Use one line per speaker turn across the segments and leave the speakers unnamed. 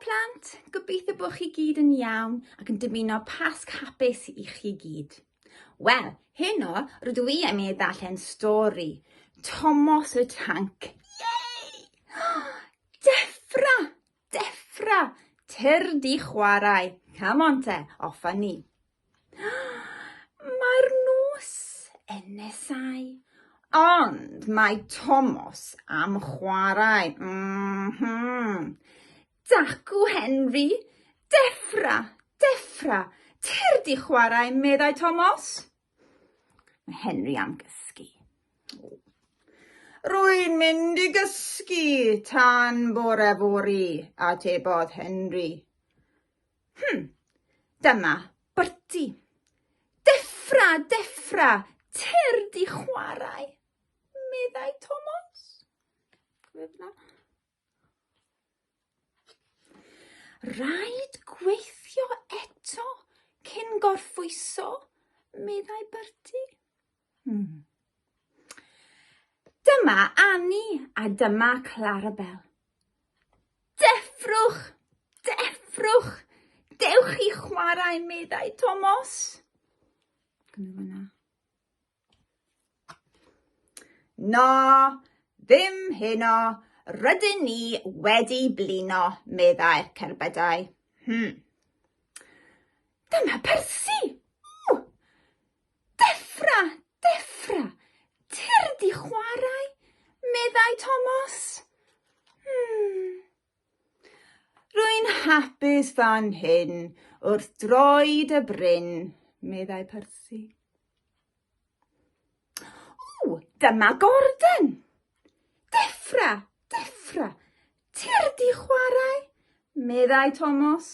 plant, gobeithio bod chi gyd yn iawn ac yn dymuno Pasg hapus i chi gyd. Wel, heno rydw i am i ddarllen stori Tomos y Tanc. Yay! Deffra! Deffra! Tyrd i chwarae. Come on te, off â ni. Mae'r nos yn nesau. Ond mae Tomos am chwarae. Mm -hmm. Dacw Henry! Deffra! Deffra! Tyrd i chwarae, meddai Tomos. Mae Henry am gysgu. Rwy'n mynd i gysgu tan bore fory, atebodd Henry. Dyma Bertie. Deffra, deffra, tyrd i chwarae, meddai Tomos. Rhaid gweithio eto cyn gorffwyso, meddai Bertie. Dyma Annie a dyma Clarabel. Deffrwch! Deffrwch! Dewch i chwarae, meddai Tomos. Gwna fyna. Na, ddim heno. Rydyn ni wedi blino, meddai'r cerbydau. Dyma Percy! Ww! Deffra! Deffra! Tyrd i chwarae, meddai Tomos. Rwy'n hapus fan hyn wrth droed y bryn, meddai Percy. Ww, dyma Gordon! Deffra! Deffra! Tyrd i chwarae, meddai Tomos.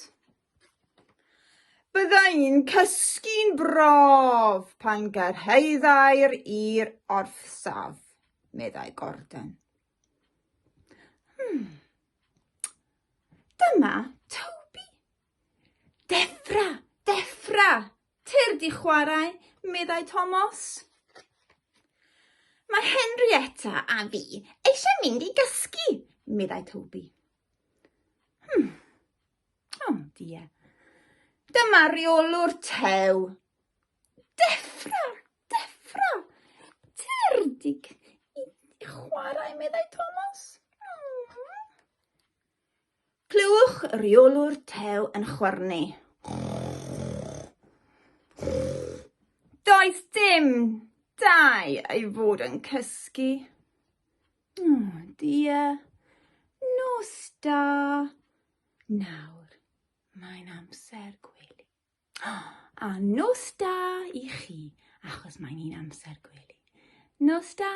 Bydda i'n cysgu'n braf pan gyrhaeddai'r i'r orsaf, meddai Gordon. Dyma Toby. Deffra, deffra, tyrd i chwarae, meddai Tomos. Mae Henrietta a fi eisiau mynd i gysgu, meddai Toby. Oh dear. Dyma reolwr tew. Deffra, deffra. Tyrd i, i chwarae, meddai Thomas. Clywch reolwr tew yn chwyrnu. Does dim dau ei fod yn cysgu. Oh dear. Nos da. Nawr, mae'n amser gwely. A nos da i chi, achos mae'n un amser gwely. Nos da!